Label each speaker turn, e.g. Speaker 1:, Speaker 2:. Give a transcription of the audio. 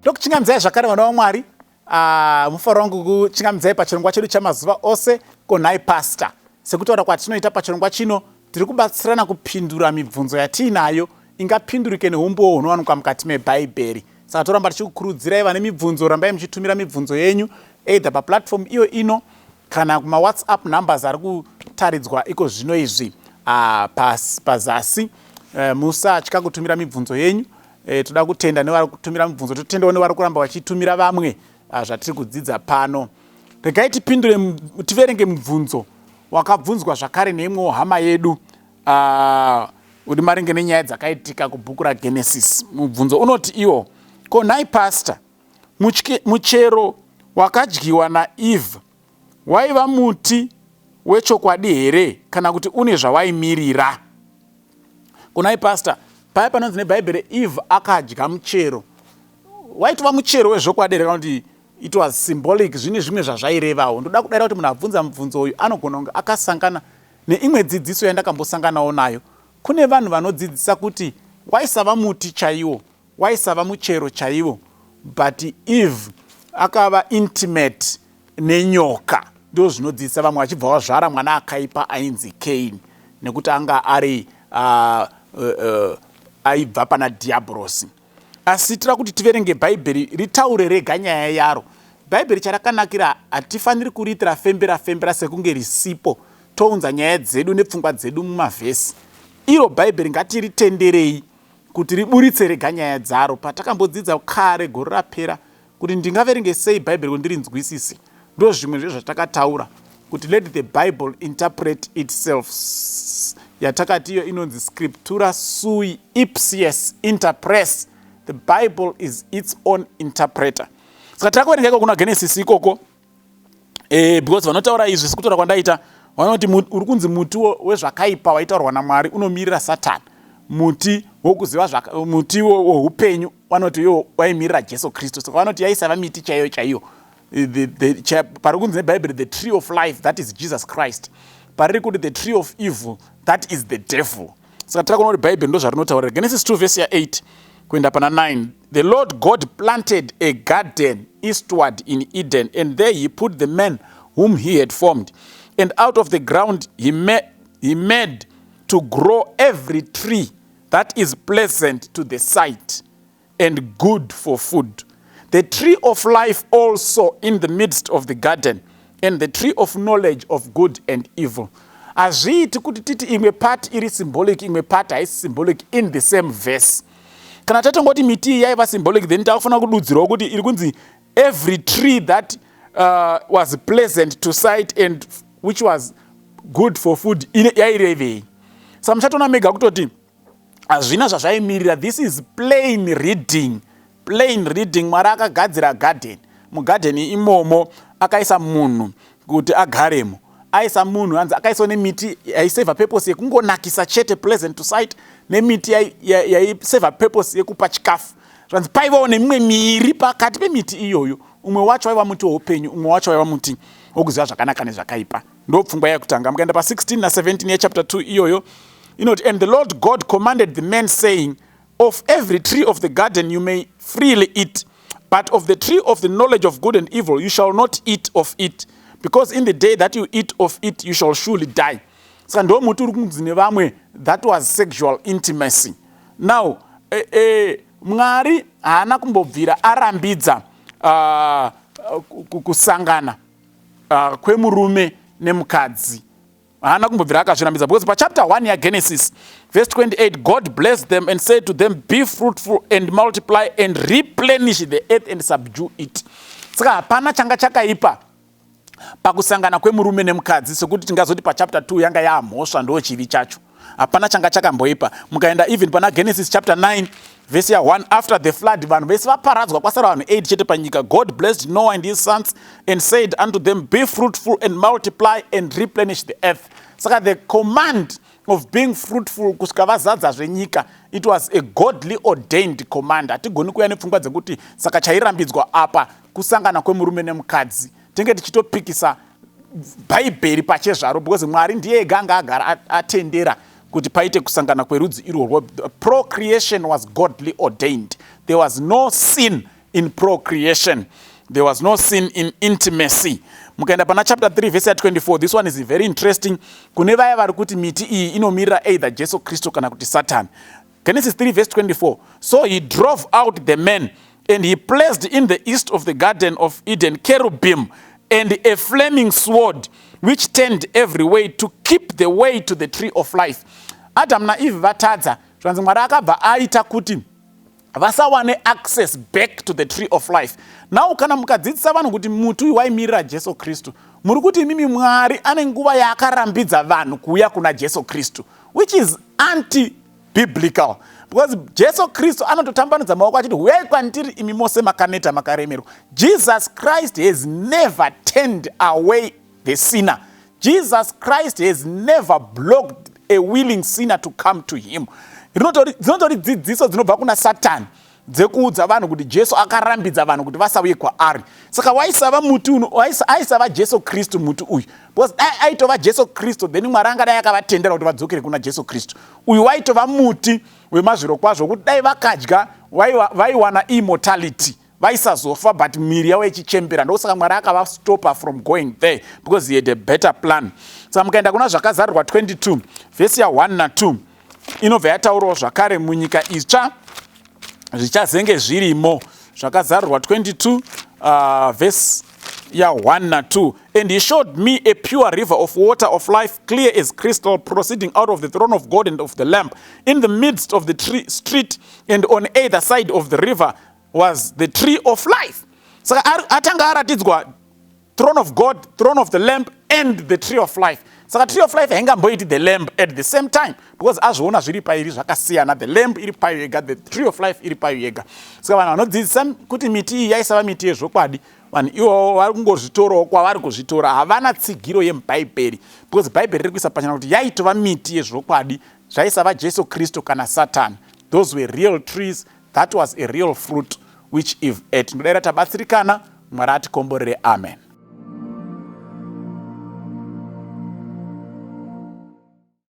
Speaker 1: Ndokuchingamidzai zvakare vana vaMwari. Ah, mufaro wangu kuchingamidzai pachirongwa chedu chamazuva ose konhai pastor. Sekutaura kwatinoita pachirongwa chino, tiri kubatsirana kupindura mibvunzo yatiinayo ingapindurike neumbowo hunowanikwa mukati meBhaibheri. Saka toramba tichikukurudzirai vane mibvunzo, rambai muchitumira mibvunzo yenyu either paplatform iyo ino kana kumawhatsapp numbers ari kutaridzwa iko zvino izvi ah, pazasi. Musatya kutumira mibvunzo yenyu. Toda kutenda nevari kutumira mibvunzo, totendawo nevari kuramba vachitumira vamwe zvatiri kudzidza pano. Regai tipindure, tiverenge mubvunzo wakabvunzwa zvakare neimwewo hama yedu uri maringe nenyaya dzakaitika kubhuku raGenesis. Mubvunzo unoti iwo, ko nhai pastor, muchero wakadyiwa naEve waiva muti wechokwadi here kana kuti une zvawaimirira? Kunai pastor, paya panonzi neBhaibheri Eve akadya muchero, waitova muchero wezvokwadi here kana kuti it was symbolic, zvine zvimwe zvazvairevawo? Ndoda kudaira kuti munhu abvunza mubvunzo uyu anogona kunge akasangana neimwe dzidziso yandakambosanganawo nayo. Kune vanhu vanodzidzisa kuti waisava muti chaiwo, waisava muchero chaiwo, but Eve akava intimate nenyoka. Ndo zvinodzidzisa vamwe, vachibva vazvara mwana akaipa ainzi Cain, nekuti anga ari aibva pana Dhiabhorosi. Asi tira kuti tiverenge Bhaibheri ritaure rega nyaya yaro. Bhaibheri charakanakira, hatifaniri kuriitira fembera fembera sekunge risipo, tounza nyaya dzedu nepfungwa dzedu mumavhesi. Iro Bhaibheri ngatiritenderei kuti riburitse rega nyaya dzaro. Patakambodzidza kare gore rapera kuti ndingaverenge sei Bhaibheri kuti ndirinzwisise, ndo zvimwe zvezvatakataura kuti let the Bible interpret itself, yatakati iyo inonzi scriptura sui ipsius interpres, the Bible is its own interpreter. Saka takaverenga iko kuna Genesis ikoko, because vanotaura izvi sekutaura kwandaita vanoti uri kunzi muti wezvakaipa waitaurwa naMwari unomirira Satani, muti wokuziva, muti woupenyu vanoti iwo waimirira Jesu Kristu. Saka vanoti yaisava miti chaiyo chaiyo. Pari kunzi neBhaibheri the tree of life, that is Jesus Christ. Pariri kuti the tree of evil, that is the devil. Saka tira kuona kuti Bhaibheri ndo zvarinotaurira. Genesis 2 vhesi ya8 kuenda pana 9: The Lord God planted a garden eastward in Eden, and there he put the man whom he had formed. And out of the ground he made to grow every tree that is pleasant to the sight and good for food, the tree of life also in the midst of the garden, and the tree of knowledge of good and evil. Hazviiti kuti titi imwe part iri symbolic, imwe part haisi symbolic in the same verse. Kana tatongoti miti iyi yaiva symbolic, then takufanira kududzirawo kuti iri kunzi every tree that was pleasant to sight and which was good for food yairevei? Saka muchatoona mega kutoti hazvina zvazvaimirira. This is plain reading, plain reading. Mwari akagadzira garden, mugadheni imomo akaisa munhu kuti agaremo. Aisa munhu, hanzi akaisawo nemiti yaiseva purpose yekungonakisa chete, pleasant to sight, nemiti yaiseva purpose yekupa chikafu. Zvanzi paivawo nemimwe miri pakati pemiti iyoyo. Umwe wacho waiva muti weupenyu, umwe wacho waiva muti wokuziva zvakanaka nezvakaipa. Ndo pfungwa yekutanga. Mukaenda pa16 na17 yechapter 2 iyoyo, inoti, "And the Lord God commanded the man, saying, Of every tree of the garden you may freely eat, but of the tree of the knowledge of good and evil you shall not eat of it, because in the day that you eat of it you shall surely die." Saka ndo muti uri kunzi nevamwe that was sexual intimacy. Now Mwari haana kumbobvira arambidza kusangana kwemurume nemukadzi. Haana kumbobvira akazvirambidza, because pachapter 1 yaGenesis, verse 28, God blessed them and said to them, "Be fruitful and multiply and replenish the earth and subdue it." Saka hapana changa chakaipa pakusangana kwemurume nemukadzi sekuti tingazoti pachapter 2 yanga yaamhosva, ndo chivi chacho. Hapana changa chakamboipa. Mukaenda even pana Genesis chapter 9 vhesi ya1, after the flood, vanhu vese vaparadzwa, kwasara vanhu 8 chete panyika, God blessed Noah and his sons and said unto them, "Be fruitful and multiply and replenish the earth." Saka the command of being fruitful kusvika vazadza zvenyika, it was a godly ordained command. Hatigoni kuuya nepfungwa dzekuti saka chairambidzwa apa kusangana kwemurume nemukadzi. Tinge tichitopikisa Bhaibheri pachezvaro, because Mwari ndiye ega anga agara atendera kuti paite kusangana kwerudzi irworwo. Procreation was godly ordained. There was no sin. in procreation. There was no sin in intimacy. Mukaenda pana chapter 3 verse ya 24, this one is very interesting kune vaya vari kuti miti iyi inomirira either Jesu Kristu kana kuti Satan. Genesis 3 verse 24: "So he drove out the man, and he placed in the east of the Garden of Eden cherubim and a flaming sword which turned every way to keep the way to the tree of life." Adam naEve vatadza, zvanzi Mwari akabva aita kuti vasawane access back to the tree of life. Now, kana mukadzidzisa vanhu kuti muti uyu waimirira Jesu Kristu, muri kuti imimi Mwari ane nguva yaakarambidza vanhu kuuya kuna Jesu Kristu, which is anti biblical, because Jesu Kristu anototambanudza maoko achiti, "Huyai kwandiri imi mose makaneta, makaremerwa." Jesus Christ has never turned away the sinner. Jesus Christ has never blocked a willing sinner to come to him. Dzinotori dzidziso dzinobva kuna Satani dzekuudza vanhu kuti Jesu akarambidza vanhu kuti vasauye kwaari. Saka waisava muti uno, aisava Jesu Kristu muti uyu, because dai aitova Jesu Kristu, then Mwari angadai akavatendera kuti vadzokere kuna Jesu Kristu. Uyu waitova muti wemazviro kwazvo, kuti dai vakadya vaiwana immortality, vaisazofa, but miri yavo ichichembera. Ndosaka Mwari akavastopa from going there, because he had a better plan. Saka mukaenda kuna Zvakazarurwa 22 vhesi ya1 na2, inobva yataurawo zvakare munyika itsva zvichazenge zvirimo. Zvakazarurwa 22 vhesi ya1 na2: "And he showed me a pure river of water of life, clear as crystal, proceeding out of the throne of God and of the Lamb. In the midst of the tree, street and on either side of the river was the tree of life." Saka atanga aratidzwa throne of God, throne of the Lamb and the tree of life. Saka tree of life haingamboiti the Lamb at the same time, because azviona zviri pairi zvakasiyana. The Lamb iri payo yega, the tree of life iri payo yega. Saka vanhu vanodzidzisa kuti miti iyi yaisava miti yezvokwadi, vanhu ivovo vari kungozvitorawo kwavari kuzvitora, havana tsigiro yemubhaibheri, because Bhaibheri riri kuisa pachena kuti yaitova miti yezvokwadi. Zvaisava Jesu Kristu kana Satani. Those were real trees. That was a real fruit which Eve ate. Ndodayira tabatsirikana. Mwari atikomborere. Amen.